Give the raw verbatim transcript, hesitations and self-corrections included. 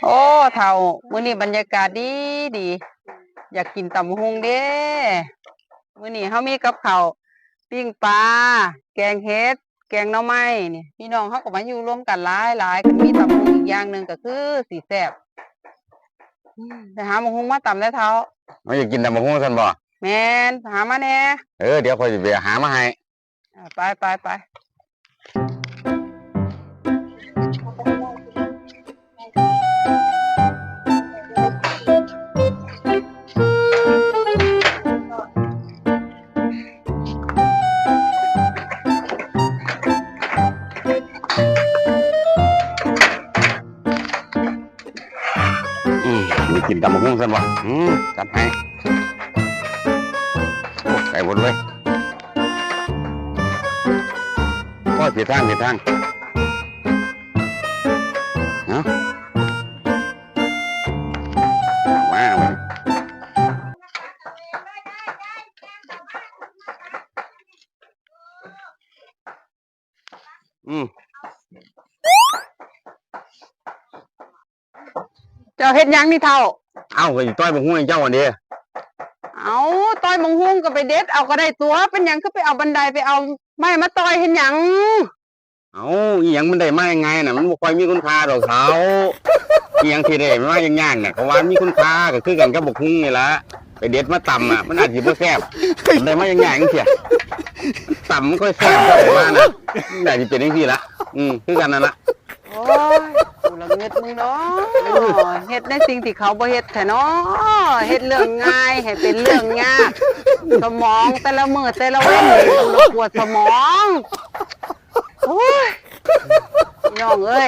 โอ้ เฒ่า มื้อนี้บรรยากาศดีดี อยากกินตำบักหุ่งเด้ มื้อนี้เฮามีกับข้าว ปิ้งปลา แกงเห็ด แกงหน่อไม้นี่ พี่น้องเฮาก็มาอยู่รวมกันหลายหลาย คันมีตำบักหุ่งอีกอย่างหนึ่งก็คือสิแซ่บ อืม ไปหาบักหุ่งมาตำได้เฒ่า เฮาอยากกินตำบักหุ่งซั่นบ่ แม่น หามาแหน่ เออ เดี๋ยวข้อยสิไปหามาให้ อ่า ไป ไป ไป อืม มีกินตำบักหุ่งซั่นบ่ อืม จัดให้ โอ้ ไกลโพดเว้ย โอ้ย ผิดทาง ผิดทาง เนาะ มาเว้ย อืม เจ้าเฮ็ดหยังนี่เฒ่า เอ้า ก็สิต่อยบักหุ่งให้เจ้าหั่นเด้ เอ้า ต่อยบักหุ่งก็ไปเด็ดเอาก็ได้ตั๊ว เป็นหยังคือไปเอาบันไดไปเอาไม้มาต่อยเฮ็ดหยัง เอ้า อีหยังมันได้มาง่ายๆน่ะ มันบ่ค่อยมีคุณค่าดอกเฒ่า อีหยังที่ได้มายากๆน่ะ เขาว่ามีคุณค่าก็คือกันกับบักหุ่งนี่ล่ะ ไปเด็ดมาตำน่ะ มันอาจสิบ่แซ่บ ได้มายากๆจั่งซี้ ตำมันค่อยแซ่บ ว่าน่ะ มันอาจสิเป็นจั่งซี้ล่ะ อืม คือกันนั่นล่ะ โอ้ย กูละเงิดมึงเนาะ เฮ็ดในสิ่งที่เขาบ่เฮ็ดแท้เนาะ เฮ็ดเรื่องง่ายให้เป็นเรื่องยาก สมองแต่ละมื้อแต่ละวันนี่กูละปวดสมอง โอ้ย พี่น้องเอ้ย